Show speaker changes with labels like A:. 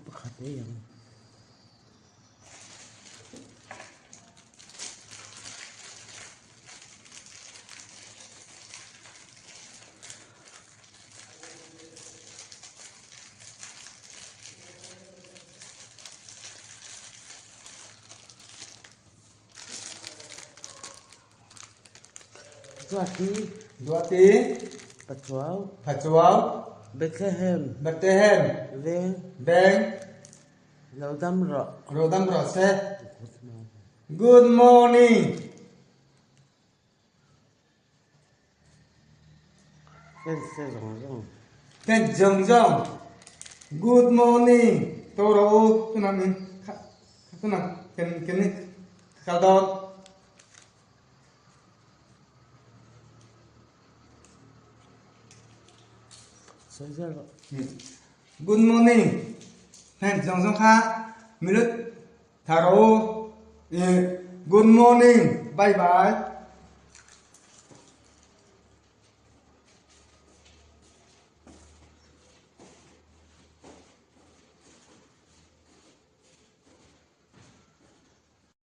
A: Pakhat ei ang. Duati.
B: Duati.
A: Pachuau.
B: Pachuau.
A: Bethlehem.
B: Bethlehem.
A: Veng.
B: Veng.
A: Lo dam rawh.
B: Lo dam rawh se. Good morning.
A: Fans te zawng zawng.
B: Fans zawng zawng. Good morning. To ro u tunah min tunah kan kan kal dawn.
A: Sawi zel rawh.
B: Good morning. Fans zawng zawng kha minute tha ro u. Good morning. Bye bye.